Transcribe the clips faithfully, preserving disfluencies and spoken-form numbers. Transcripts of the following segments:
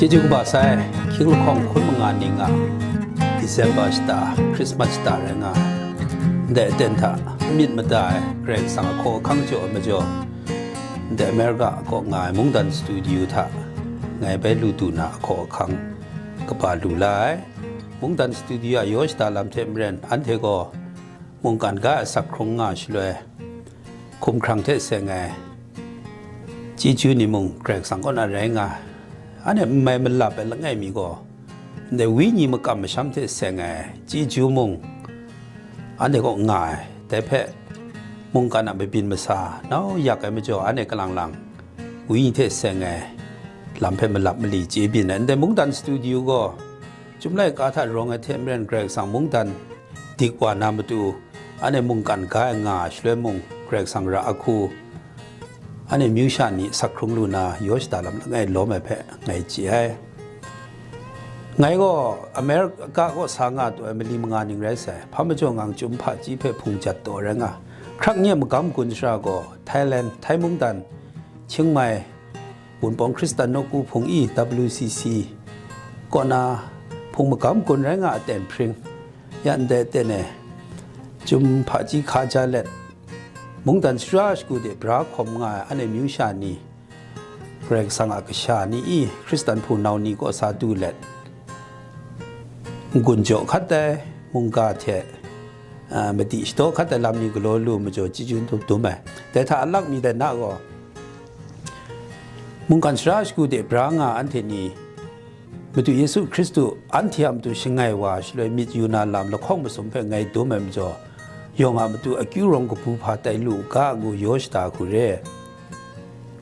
Chyeju kaba sai, hkying lahkawng hkun manga ning a December shata, Christmas shata rai nga ai. Ndai aten hta myit mada ai Karai Kasang a hkaw ahkang jaw ai majaw, ndai America kaw nga ai mungdan studio hta ngai bai lu du na ahkaw ahkang kaba lu la ai. Mungdan studio a yaw shada lam hte maren, anhte gaw mungkan ga ai asak hkrung nga shaloi, hkumhkrang hte seng ai chyeju ni mung Karai Kasang kaw na rai nga ai. Anhte n mai malap ai langai mi gaw, ndai wenyi makam masham hte seng ai chyeju mung anhte kaw nga ai. Dai hpe mungkan a mabyin masa nau yak ai majaw, anhte kalang lang wenyi hte seng ai lam hpe malap mali chye byin ai. Ndai mungdan studio gaw, Chyum laika hta rawng ai hte maren Karai Kasang mungdan dik wa na matu, anhte mungkan ga ai nga ai shaloi mung, Karai Kasang ra ahku, anhte amyu sha ni asak hkrung lu na yaw shada lam langai lawm ai hpe ngai chye ai. Ngai gaw America kaw sa nga taw ai mali manga ning rai sai. Hpa majaw ngang Chyum hpaji hpe hpung jat taw rai nga. Hkrak nye magam gun shara gaw Thailand, Thai mungdan, Chiang Mai, Wunpawng Hkristan Nawku Hpung i W C C kaw na hpung magam gun rai nga aten hpring, ya ndai aten e Chyum hpaji hkaja let, mungdan shara shagu de bra hkawm nga ai anhte amyu sha ni, Karai Kasang a kasha ni i, Hkristan hpunau ni kaw sa du let, n-gun jaw hkat ai mungga hte, a, madi shadaw hkat ai lam ni galaw lu majaw chyeju dum dum ai. Dai hta alak mi dai na gaw, mungkan shara shagu de bra nga anhte ni, Madu Yesu Hkristu anhte a matu shangai wa shaloi myit yu na lam lahkawng masum hpe ngai dum ai majaw, yawng a matu akyu rawng kabu hpa tai lu u ga ngu yaw shada hku re.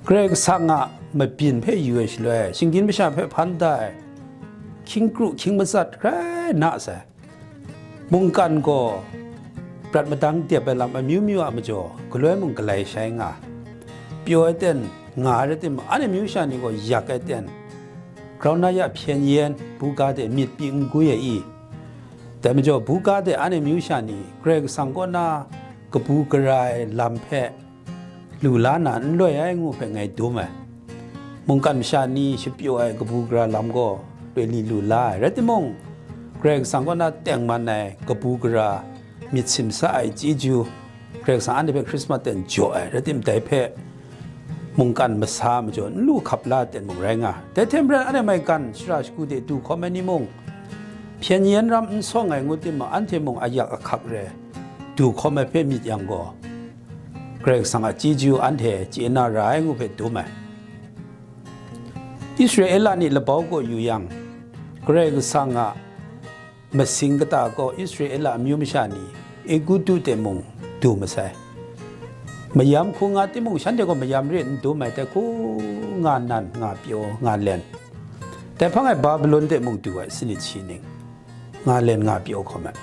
Karai Kasang a mabyin hpe yu ai shaloi, shinggyim masha hpe hpan da ai hkying kru hkying matsat grai na sai. Mungkan gaw prat madang dep ai lam amyu myu a majaw, galoi mung galai shai nga, pyaw ai ten nga ai rai timung, anhte amyu sha ni gaw yak ai ten, grau na ya hpyen yen, buga de myit pyi n gwi ai i? Dai majaw, buga de anhte amyu sha ni Karai Kasang kaw na kabu gara ai lam hpe lu la na n loi ai ngu hpe ngai dum ai. Mungkan masha ni shapyaw ai kabu gara lam gaw loi li lu la ai. Rai timung, Karai Kasang kaw na tengman ai kabu gara myit simsa ai chyeju, Karai Kasang anhte hpe Hkrismas ten jaw ai, rai timung, dai hpe mungkan masa majaw n lu hkap la ten mung rai nga. Dai hte maren anhte maigan shara shagu de du hkawm ai ni mung, hpyen yen ram n sawng ai ngu timung, anhte mung ayak ahkak re du hkawm ai hpe myit yang gaw, Karai Kasang a chyeju anhte chye na ra ai ngu hpe dum ai. Israela ni labau kaw yu yang, Karai Kasang a masing kata gaw Israela amyu masha ni Egutu de mung du masai. Mayam hku nga timung, shanhte gaw mayam re n dum ai, dai hku nga nan, nga pyaw, nga len. Dai hpang e Babilon de mung du ai, sanit shi ning, nga len nga pyaw hkawm ai.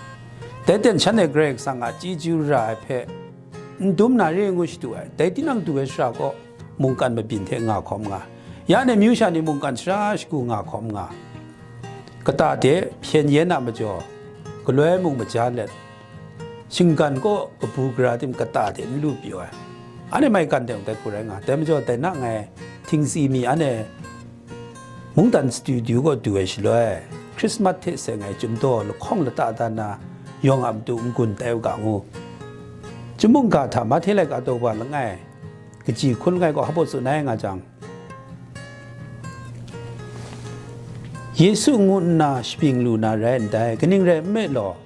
Dai ten shanhte Karai Kasang a chyeju ra ai hpe n dum na re ngu shadu ai. Dai tinang du ai shara gaw mungkan mabyin hte nga hkawm nga, ya anhte amyu sha ni mungkan shara shagu nga hkawm nga, kata de hpyen yen a majaw, galoi mung maja let, shinggan kaw kabu gara tim kata de n lu pyaw ai. Anhte maigan dai mung dai hku rai nga, dai majaw dai na ngai htingsi mi anhte mungdan studio kaw du ai shaloi, Hkrismas hte seng ai chyum daw lahkawng lata da na, yawng a matu n-gun tai u ga ngu. Chyum mungga hta Mahte laika daw wa langai, kaji hkun langai kaw hpa tsun ai nga jang, Yesu ngu nna shapying lu na rai ndai, kaning rai nme law,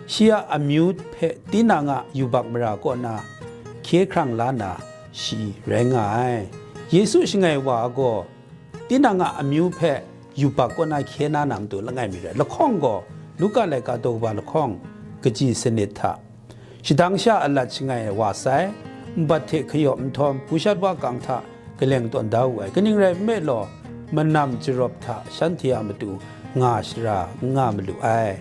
shi a amyu hpe tinang a yubak mara kaw na hkye hkrang la na shi rai nga ai. Yesu shangai wa gaw, tinang a amyu hpe yubak kaw na hkye na na matu langai mi rai. Lahkawng gaw, Luka laika daw kaba lahkawng, kaji sanit hta, shadang sha alat shangai wa sai, nbat hte hkayaw nhtawm, hkushat wa kang hta kaleng tawn da wu ai. Kaning rai nme law, manam jarawp hta shanhte a matu nga shara n nga malu ai.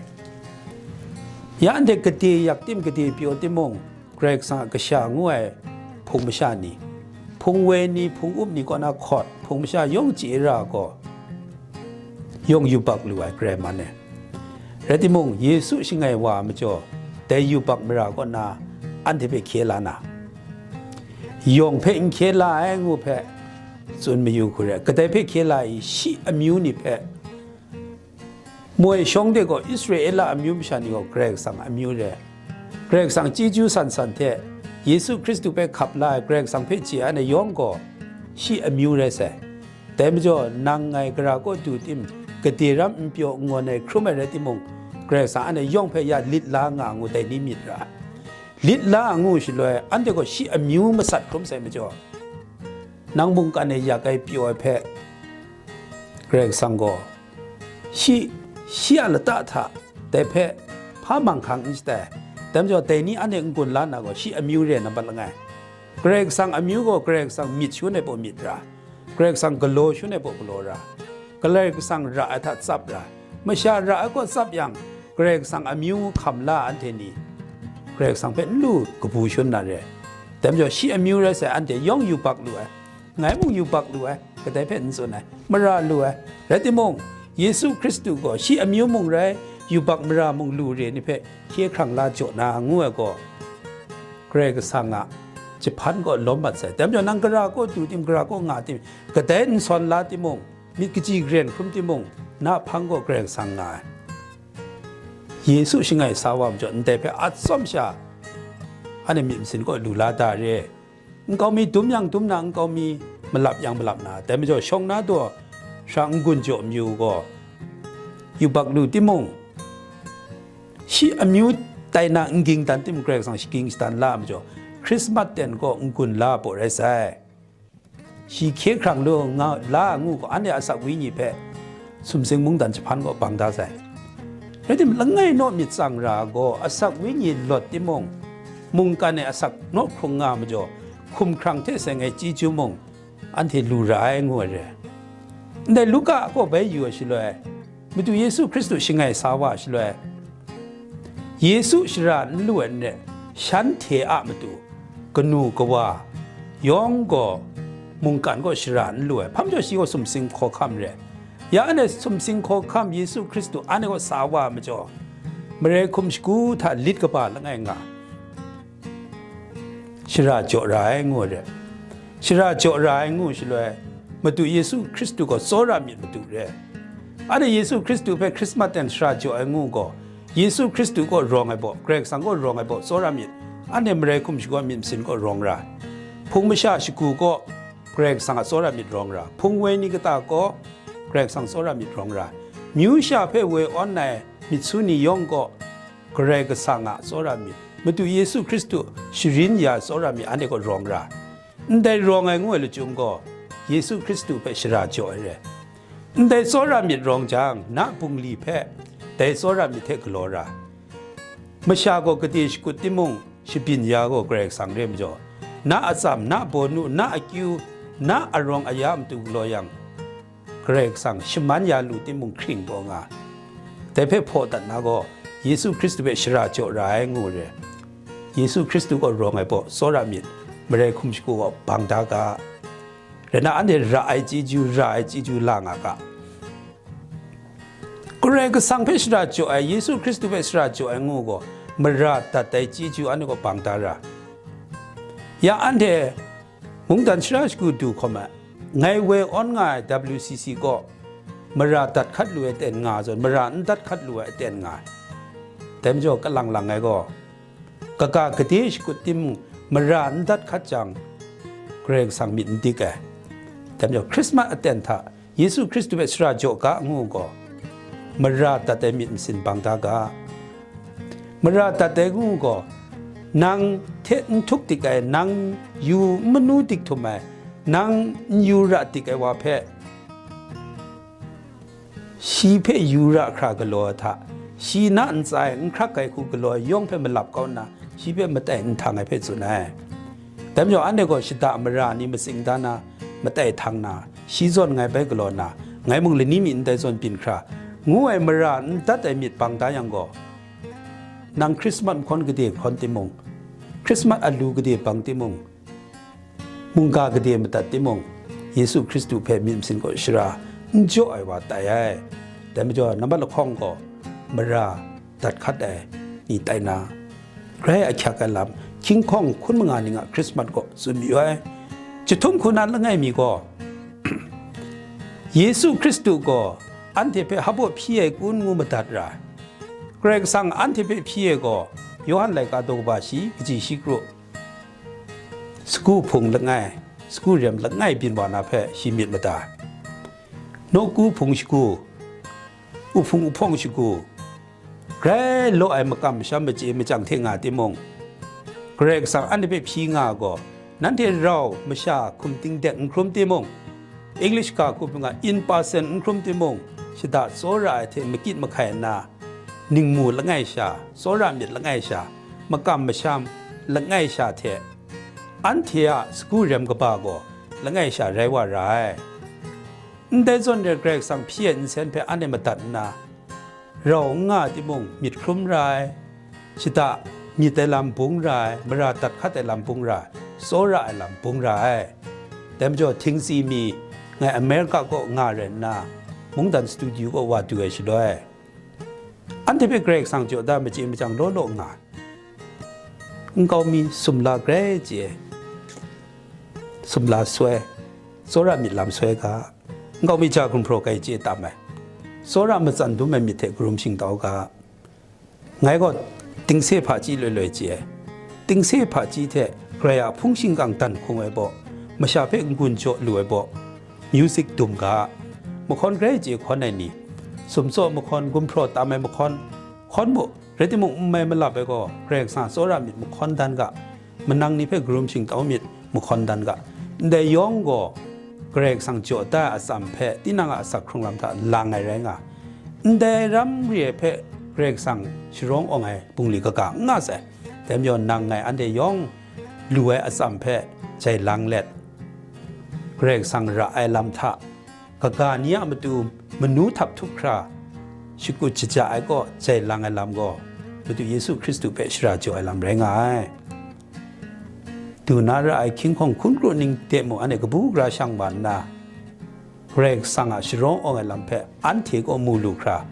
Ya anhte gade yak tim, gade pyaw timung, Karai Kasang a kasha ngu ai hpung masha ni, hpung woi ni, hpung up ni kaw na hkawt, hpung masha yawng chye ra gaw, yawng yubak lu ai Karai man e. Rai timung, Yesu shangai wa majaw, dai yubak mara kaw na anhte hpe hkye la na, yawng hpe n hkye la ai ngu hpe, tsun mayu hku re, kadai hpe hkye la i, shi amyu ni hpe moi shawng de gaw, Israela amyu masha ni gaw Karai Kasang amyu re, Karai Kasang chyeju san san hte Yesu Hkristu hpe hkap la ai Karai Kasang hpe chye ai yawng gaw shi amyu rai sai. Dai majaw, nang ngai gara kaw du tim, gade ram n pyaw n ngawn ai hkrum ai rai timung, Karai Kasang anhte yawng hpe ya lit la nga ngu dai ni myit ra. Lit la ngu shaloi, anhte gaw shi amyu masat hkrum sai majaw, nang mungkan e yak ai pyaw ai hpe, Karai Kasang gaw shi, shi a lata hta dai hpe hpa manghkang n shatai. Dai majaw, dai ni anhte n-gun la na gaw, shi amyu re nambat langai. Karai Kasang amyu gaw Karai Kasang myit shangun ai baw myit ra, Karai Kasang galaw shangun ai baw galaw ra, Karai Kasang ra ai hta tsap ra, masha ra ai kaw tsap yang, Karai Kasang amyu hkam la anhte ni, Karai Kasang hpe n lu kabu shangun na re. Dai majaw, shi amyu rai sai anhte yawng yubak lu ai, ngai mung yubak lu ai, kadai hpe n tsun ai, mara lu ai. Rai timung, Yesu Hkristu gaw shi amyu mung rai, yubak mara mung lu re ni hpe hkye hkrang la jaw na ngu ai gaw, Karai Kasang a jahpan gaw lawm mat sai. Dai majaw, nang gara kaw du tim, gara kaw nga tim, kadai n sawn la timung, myit kaji karen hkrum timung, na hpang gaw Karai Kasang nga ai. Yesu shangai sa wa majaw, ndai hpe a tsawm sha, anhte myit masin kaw lu la da re. Nkau mi dum yang dum na, nkau mi malap yang malap na, dai majaw shawng na daw sha n-gun jaw amyu gaw, yubak lu timung, shi amyu tai na n ging dan tim, Karai Kasang shaging shadan la ai majaw, Hkrismat ten gaw n-gun la ai baw rai sai. Shi hkye hkrang lu nga la ai ngu gaw, anhte asak wenyi hpe sumsing mungdan jahpan gaw bang da sai. Rai tim, langai naw myit tsang ra ai gaw, asak wenyi lawt timung, mungkan e asak naw hkrung nga ai majaw, hkumhkrang hte seng ai chyeju mung anhte lu ra ai, ngu ai re. Ndai Luka a kaw bai yu ai shaloi, Madu Yesu Hkristu shangai sa wa ai shaloi, Yesu shara n lu ai n rai, shanhte a matu kanu kawa yawng gaw mungkan kaw shara n lu ai, hpa majaw shi gaw sumsing hkawhkam re. Ya anhte sumsing hkawhkam Yesu Hkristu anhte kaw sa wa ai majaw, marai hkum shagu hta lit kaba langai nga, shara jaw ra ai, ngu ai re. Shara jaw ra ai ngu shaloi, Madu Yesu Hkristu gaw tsawra myit madu re. Anhte Yesu Hkristu hpe Hkrismat ten shara jaw ai ngu gaw, Yesu Hkristu kaw rawng ai baw, Karai Kasang kaw rawng ai baw tsawra myit. Anhte marai hkum shagu myit masin kaw rawng ra ai. Hpung masha shagu kaw Karai Kasang a tsawra myit rawng ra ai. Hpung woi ni kata kaw Karai Kasang tsawra myit rawng ra ai. Myu sha hpe woi awn ai myit su ni yawng kaw Karai Kasang a tsawra myit, Madu Yesu Hkristu sharin ya ai tsawra myit anhte kaw rawng ra ai. Ndai rawng ai ngu ai lachyum gaw, Yesu Hkristu hpe shara jaw ai re. Ndai tsawra myit rawng jang, na bungli hpe dai tsawra myit hte galaw ra ai. Masha gaw gade shakut timung, shabyin ya gaw Karai Kasang re majaw, na atsam, na bawnu, na akyu, na arawng aya matu galaw yang, Karai Kasang shaman ya lu timung hkring taw nga, dai hpe hpaw dat na gaw, Yesu Hkristu hpe shara jaw ra ai ngu re. Yesu Hkristu kaw rawng ai baw tsawra myit, marai hkum shagu gaw bang da ga. Rai na, anhte ra ai chyeju, ra ai chyeju la nga ga. Karai Kasang hpe shara jaw ai, Yesu Hkristu hpe shara jaw ai ngu gaw, mara dat ai chyeju anhte kaw bang da ra. Ya anhte mungdan shara shagu du hkawm ai, ngai woi awn nga ai W C C kaw, mara dat hkat lu ai ten nga ai zawn, mara n dat hkat lu ai ten nga ai. Dai majaw, kalang lang ai gaw, kaga gade shakut timung, mara n dat hkat jang, Karai Kasang myit n dik ai. Dai majaw, Hkrismat aten hta Yesu Hkristu hpe shara jaw ga ngu gaw, mara dat ai myit masin bang da ga. Mara dat ai ngu gaw, nang hte n htuk dik ai, nang yu n manu dik htum ai, nang n yu ra dik ai wa hpe, shi hpe yu ra hkra galaw ai hta, shi na ntsa e n hkrak ai hku galaw ai yawng hpe malap kau nna, shi hpe matai n htang ai hpe tsun ai. Dai majaw, anhte gaw shada mara ni matsing da na, matai htang na, shi zawn ngai bai galaw na, ngai mung lani mi ndai zawn byin hkra, ngu ai mara n dat ai myit bang da yang gaw, nang Hkrismat mahkawn gade hkawn timung, Hkrismat alu gade bang timung, mungga gade madat timung, Yesu Hkristu hpe myit masin kaw shara n jaw ai wa tai ai. Dai majaw, nambat lahkawng gaw mara dat hkat ai ni tai na, grai ahkyak ai lam, hkying hkawng hkun manga ning a Hkrismat kaw tsun mayu ai. Jahtum hku na langai mi gaw, Yesu Hkristu gaw anhte hpe hpaw hpyi ai kun ngu madat ra ai. Karai Kasang anhte hpe hpyi ai gaw, Yawhan laika daw kaba shi, kaji shi kru, sagu hpung langai, sagu rem langai byin wa na hpe shi myit mada ai. Nawku hpung shagu, uhpung uhpawng shagu, grai law ai makam masham machye machyang hte nga timung, Karai Kasang anhte hpe hpyi nga gaw, nanhte rau masha hkum tingdek n hkrum timung, English ga hku hpung a in person n hkrum timung, shada tsawra ai hte makit mahkai nna, ningmu langai sha, tsawra myit langai sha, makam masham langai sha hte, anhte a sagu rem kaba gaw langai sha rai wa ra ai. Ndai zawn re Karai Kasang hpyi ai nsen hpe anhte madat nna, rau n nga timung, myit hkrum ra ai, shada myit ai lam bung ra ai, mara dat hkat ai lam bung ra ai, tsawra ai lam bung ra ai. Dai majaw, htingsi mi ngai America kaw nga rai nna, mungdan studio kaw wa du ai shaloi, anhte hpe Karai Kasang jaw da machye machyang law law nga ai. Nkau mi sumla grai chye ai, sumla soi, tsawra myit lam soi ga, nkau mi ja gumhpraw grai chye tam ai, tsawra matsan dum ai myit hte karum shingtau ga, ngai gaw tingse hpaji loi loi chye ai. Tingse hpaji hte Karai a hpung shingkang dan hkung ai baw, masha hpe n-gun jaw lu ai baw, music dum ga, mahkawn grai chye hkawn ai ni, sumtsaw mahkawn, gumhpraw tam ai mahkawn, hkawn mu, rai timung, n mai malap ai gaw, Karai Kasang a tsawra myit mahkawn dan ga, manang ni hpe karum shingtau myit mahkawn dan ga. Ndai yawng gaw, Karai Kasang jaw da ai atsam hpe tinang a asak hkrung lam hta lang ai rai nga. Ndai ram re ai hpe Karai Kasang sharawng awng ai bungli kaga n nga sai. Dai majaw, nang ngai anhte yawng lu ai atsam hpe jai lang let, Karai Kasang ra ai lam hta kaga ni a matu manu htap htup hkra shakut shaja ai kaw jai lang ai lam gaw, Madu Yesu Hkristu hpe shara jaw ai lam rai nga ai. Du na ra ai hkying hkawng hkun kru ning de mung, anhte kabu gara shang wa nna, Karai Kasang a sharawng awng ai lam hpe anhte kaw mu lu hkra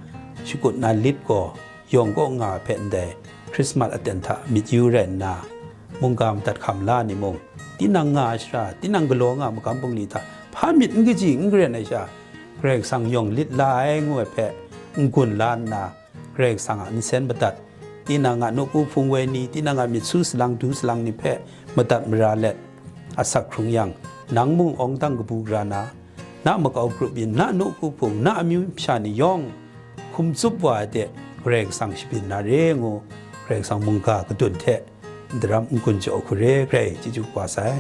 shakut na lit gaw, yawng kaw nga ai hpe ndai Hkrismat aten hta myit yu rai nna, mungga madat hkam la ni mung, tinang nga ai shara, tinang galaw nga ai magam bungli hta hpa myit n kaji n karen ai sha, Karai Kasang yawng lit la ai ngu ai hpe n-gun la nna, Karai Kasang a nsen madat, tinang a nawku hpung woi ni, tinang a myit su salang du salang ni hpe madat mara let, asak hkrung yang, nang mung awng dang kabu gara na, na makau grup yin, na nawku hpung, na amyu masha ni yawng hkum tsup wa ai de, Karai Kasang shabyin na re ngu, Karai Kasang mungga kadun hte ndaram n-gun jaw hku re, grai chyeju kaba sai.